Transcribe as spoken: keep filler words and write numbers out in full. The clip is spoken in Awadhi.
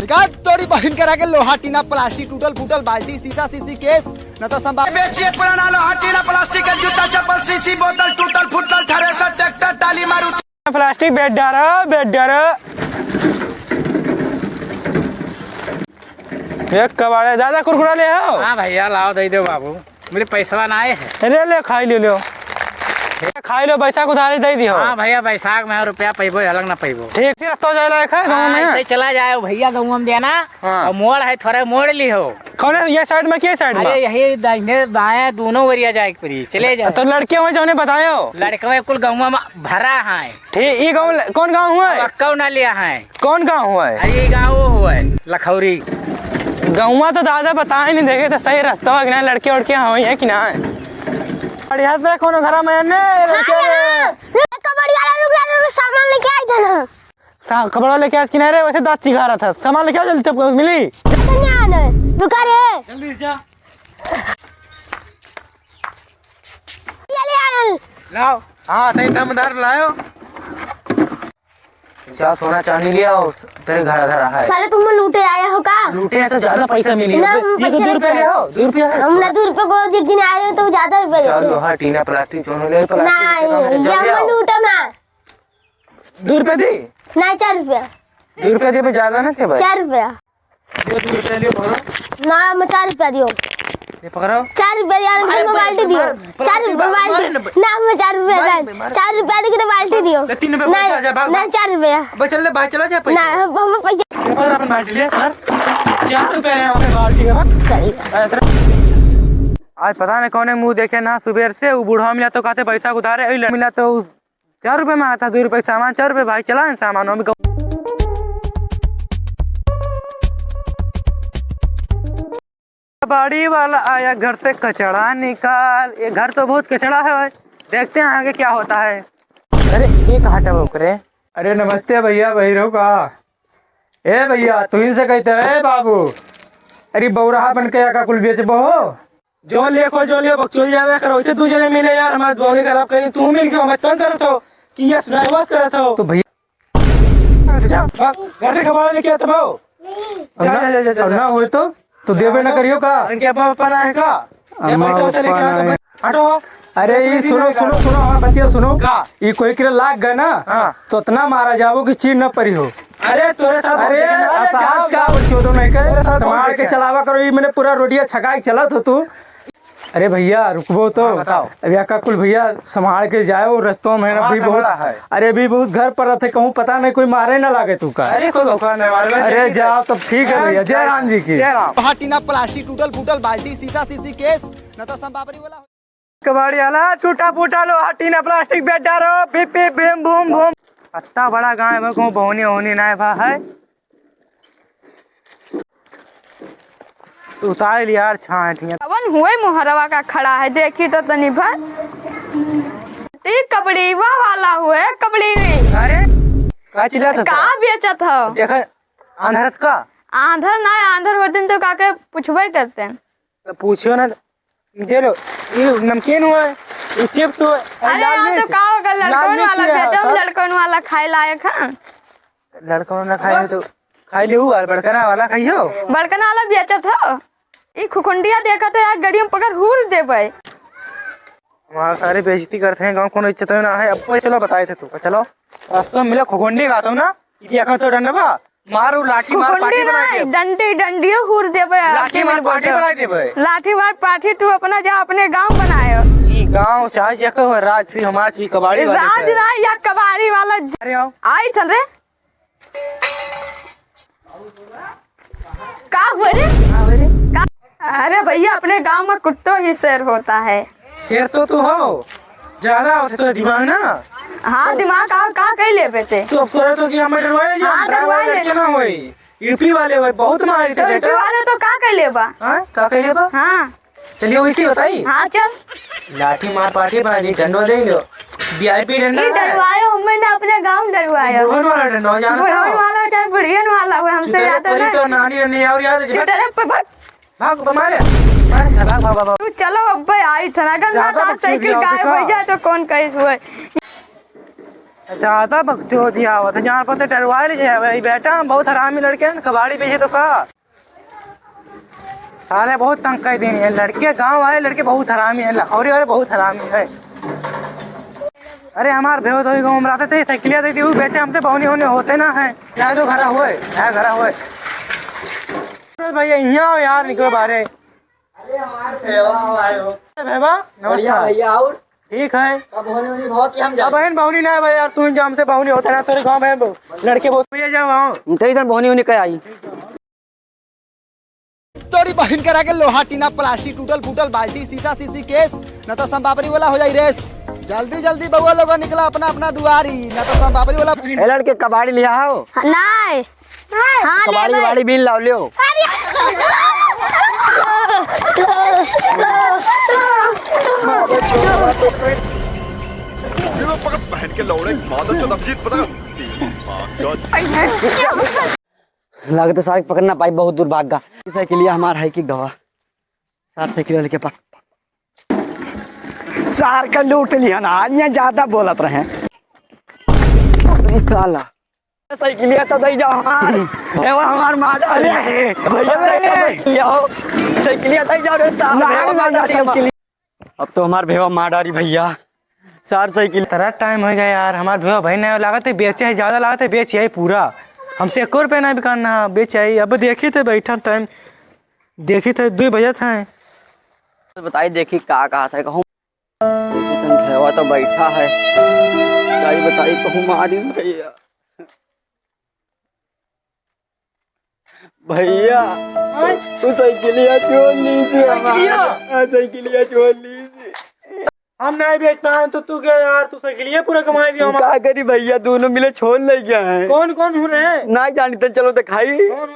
का तोरी बहिन करा के लोहा, टीना, प्लास्टिक, टूटल फूटल बाल्टी, शीशा, शीशी, केस, न तो संभा- बेचिए पुराना लोहा, टीना, प्लास्टिक के जूता, चप्पल, शीशी, बोतल, टूटल फूटल, थ्रेसर, ट्रैक्टर, टाली, मारुति। प्लास्टिक बेच डारो, बेच डारो। एक कबाड़े दादा कुरकुरा ले हो? हाँ भैया, लाओ, दे दो बाबू। बोले, पैसवा ना आए है। अरे, ले, खाई ले लो। ए, खाई लो, बैसाख उधारी दे दियो। हाँ भैया, बैसाख में रुपया पैबो, अलग ना पैबो। ठीक से रस्ता जाए लायक है गाँव हाँ, में? ऐसे चला जाए भैया, गाँव में देना। हाँ। और मोड़ है, थोड़ा मोड़ ली हो। कौन है, ये साइड में, के साइड में? अरे, यही दाहिने बाएं दोनों ओरिया जाए के पड़ी, चले जाए। तो लड़के हुए जो उन्हें बतायो। लड़के हुए कुल गाँव में भरा है। ठीक, ये गाँव, कौन गाँव हुआ है? अब कौन ना लिया है? कौन गाँव हुआ है? अरे, ये गाँव हुआ है, लखौरी। गौवा तो दादा बताए नहीं, देखे तो सही रास्ता हो कि ना, लड़के उड़के हाँ हुई है कि ना। बढ़िया से कोनो घरा में ने, हाँ, लड़के रे। हाँ। रुक, कबड़िया रे, रुक, रुक, रुक, सामान लेके आई था ना। सा-, कपड़ा लेके आज किनारे वैसे दाँत चिघा रहा था, सामान लेके आ जल्दी, तब मिली। तो नहीं आने, रुका रे। जल्दी जा। ये ले आयल। लाओ। हाँ, तई दमदार लायो। जा सोना चांदी ले आओ, तेरे घर धरा है। साले तुम लूटे आए हो का? लूटे हैं तो ज्यादा पैसा मिली ना, है। हम ये तो पैसा दो रुपया नहीं ले आओ, दो रुपया है। हम ना दो रुपया को एक दिन आए रहे तो ज्यादा रुपया चल लेते हैं। लोहा, टीना, प्लास्टिक, जोन हो ले, प्लास्टिक नहीं, के काम है, ये जल्दी हम आओ। लूटे ना। दो रुपया दी? नहीं, चार रुपया। दो रुपया दी, मैं ज्यादा ना के भाई। चार रुपया। ये दो रुपया ले, पकड़ो। ना, मैं चार रुपया दियो। ये पकड़ो। चार रुपया दियो, मार, मैं मार, बाल्टी दियो। मार, चार मार, रुपया मार, बाल्टी। मार, ना, मैं चार रुपया मार, का। मार। चार रुपया दी तो बाल्टी दियो। ले, तीन रुपया ना, पैसा आ जाए, भाग, ना, भाग। चार रुपया। बस चल ले, भाई, चला जा, पैसा। ना, हम पैसा। ये पकड़ अपन बाल्टी ले, पकड़। चार रुपया रहे अपने बाल्टी का। सही। आज पता नहीं कौने मुंह देखे ना, सुबेर से वो बूढ़ा मिला तो कहते पैसा उधारे, अइले मिला तो चार रुपये मांगत है, दो रुपये सामान, चार रुपये भाई, चला ना सामान, हम गौ-, कबाड़ी वाला आया, घर से कचड़ा निकाल। ये घर तो बहुत कचड़ा है भाई, देखते हैं आगे क्या होता है। अरे, ये कहाँ टपक रे? अरे, नमस्ते भैया, भाई रहो का? ए भैया, तू ही से कहते, ए बाबू, अरे बौराहा बन के या का कुल बेचबो हो? जो लेखो, जो लेखो, बकचोदी ज्यादा करो। इसे दू जने मिले यार, हमारे दोनों खराब करी, तू मिल के हमें तंग करत हो कि ये सुनाई बात करत हो। तो भैया जा, भाग, घर से कबाड़ा लेके आता भाव। जा, जा, जा, जा, जा। ना होए तो, तो देबे ना करियो का? इनके अम्मा पापा ना है का? ये अम्मा पैसा उसे लेके पापा आता ना है। भाई। हटो। अरे, ये ई सुनो, सुनो, सुनो, हमार बतिया सुनो। का? ई कोई के लाग गए ना, हाँ। तो इतना मारा जाबो कि चीर न परी हो। अरे, तोरे साथ अरे, हम देखे ना, अरे, असहज जाओ, का जाओ। बच्चों तो नहीं कहे, तोरे साथ हम संभाल देखे के हैं। चलावा करो, ई मैंने पूरा रोडिया छका के चलत हो तू। अरे भैया, रुकबो तो। हाँ, बताओ। अब या का कुल भैया संभाल के जाओ, रस्तों में ना हाँ, भी बहुत, संभाला है। अरे भी बहुत घर पर रहते, कहूँ पता नहीं कोई मारे ना लागे तू का। अरे, कोई धोखा नहीं मारे, अरे, ठीक है। जाओ, तब ठीक है भैया, जय राम जी की। जय राम। हाँ, टीना, प्लास्टिक, टूटल फूटल बाल्टी, शीशा, शीशी, केस, न तो संपापड़ी वाला। कबाड़ी वाला, टूटा फूटा लोहा, टीना, प्लास्टिक बेच डारो, बिप, बिप, बिम, बूम, बूम। अत्ता बड़ा गाँव में कहूँ बहुनी ओहनी नाय भा है। उतार लिया यार, छाँट लिया। कवन हुए मोहरवा का खड़ा है, देखी तो तनी भर। ई कबड़ी, वाह वाला हुए कबड़ी। अरे, का चिल्लात हो का तोरा? बेचत हो? देखा, आंधरस का? आंधर ना, आंधर होते तो काके पूछबे करते। तो पूछो ना, ये लो, ये नमकीन हुआ है, ये चिप्स हुआ है, अरे लाल यार, मिर्च, तो का हो गया, लाल लड़कन मिर्च वाला ये है, बेचो, हाँ। लड़कन वाला खाए लायक है। लड़कन वाला खाए तो खाए ले हुआ, बड़कना वाला खाइयो। बड़कना वाला बेचत हो। ई खुखुंडिया देखत है यार, गड़ियों पकड़ हूर देबे। हमारा सारे बेइज्जती करते हैं, गाँव कोनो इज्जत ना है। अब चलो बताए थे तू, चलो। रास्ता में मिला खुखुंडी खाता हूँ ना, ये क्या तो डंडवा? मार उ लाठी मार, खुखुंडी पाठी बनाई ना, देब। डंडी, डंडियो हूर देबे, लाठी आपके मार, मिल पाठी बोलते हो। बनाई देबे। लाठी मार, पाठी तू अपना जा, अपने गाँव बनायो। ई गाँव चाहे जेकर हो, राज फिर हमार चीज कबाड़ी वाले राज के। ना या कबाड़ी वाला ज-, अरे आओ। आई थन रे। का हुआ रे? का हुआ रे? का? अरे भैया, अपने गाँव में कुत्तो ही शेर होता है। शेर तो तू हो, ज्यादा होते तो दिमाग ना। हाँ, दिमाग का, का कई लेबे ते? तू अब सोचा तो कि हमें डरवाए ले, हाँ, हम डरवाए ड्राइवर ले। लड़के ना होई, यूपी वाले होई, बहुत मारी तो थे यूपी बेटा। वाले तो का कई लेबा? हाँ, का कई लेबा? हाँ। चलिए, वैसे बताई। हाँ, चल। लाठी मार पाठी बना दी, डंडवा दे लो, वीआईपी डंडा ई है। डरवायो, हमें ना अपने गाँव में डरवायो। बुढ़न वाला डंडवा, जानता बुढ़न हो? वाला चाहे बुढ़ियन वाला हो, हमसे चुटरे ज्यादा परी ना। तो नानी, नानी और याद है, चुटरे पर भाग। भाग, मारे। भाग, भाग, भाग, भाग। तू चलो, अब्बे आई थन, अगर ना ज्यादा तो बकचोदी साइकिल आओ, गायब देखो। हो जाए तो कौन कहे हुए? ज्यादा बकचोदी आवत है, जान पर तो डरवा ले जाए भाई। बेटा, हम बहुत हरामी लड़के हैं, कबाड़ी बेचे तो का? साले बहुत तंग कर देनी है लड़के, गांव वाले लड़के बहुत हरामी है, लखौरी वाले बहुत हरामी है। अरे, हमार भेव तो गाँव में रहते थे, साइकिलिया दे दी, वो बेचे हमसे, बहनी होने होते ना है। यहाँ तो घरा हुए, यहाँ घरा हुए। अरे भैया, यहाँ आओ यार, निकलो बाहर। अरे, हमार भेवा भाई हो। भेवा, बढ़िया नमस्कार। भैया, और ठीक है। अब होने होने बहुत ही हम अब जाए। बहन बहनी ना है भाई यार, तू ही जा, हमसे बहनी होते ना, तेरे गाँव में लड़के बहुत। भैया, जाओ, आओ। तेरी इधर बहनी होने का आई। तोरी बहिन करा के लोहा, टीना, प्लास्टिक, टूटल फूटल बाल्टी, शीशा, शीशी, केस, न तो संपापड़ी वाला हो जाई रेस। जल्दी जल्दी बउआ लोग निकला अपना अपना दुआरी, न तो संपापड़ी वाला। ए लड़के, कबाड़ी लिया हो? नहीं। हाँ, ले कबाड़ी ले। वाड़ी बीन लाओ, लियो। अरे। ये लो पकड़, बहन के लौड़े, मादर चोद, अब जीत पता। लागत है सारे पकड़ ना पाई, बहुत दूर भाग गा। साइकिलिया हमार है कि गवा? सार साइकिल लेके पक। सार का लूट लिया ना, आज यहाँ ज्यादा बोलत रहे। साला। साइकिलिया तो दे जाओ हमार। ए, वो हमार मार डाली। अरे, भैया, अरे। साइकिलिया हो। साइकिलिया दे जाओ रे साहब, ना, हमार ना, मार डाली हमार। साइकिल। अब तो हमार भेवा मार डाली भैया। सार साइकिल। तरा टाइम हो गया यार, हमार भेवा भाई नहीं लागत है, बेचे है, ज्यादा लागत है, बेच आई पूरा। हमसे एको रुपया नहीं बिकान ना, बेच आई। अब देखी थे बैठा टाइम, देखी थे दो बजत है। बताई देखी का कहा था कहूँ। देखी तन भेवा तो बैठा है, बताई बताई कहूँ मारी भैया। भैया, हाँ? तू साइकिलिया छोड़ लीजिए हमार। साइकिलिया? हाँ, साइकिलिया छोड़ लीजिए। हम नहीं बेच पाए तो तू क्या यार, तू साइकिलिया पूरा कमाई दियो तू हमार। का करी भैया, दोनों मिले छोड़ ले गया है। कौन कौन हो रहे हैं? नहीं जानी तो चलो दिखाई। कौन?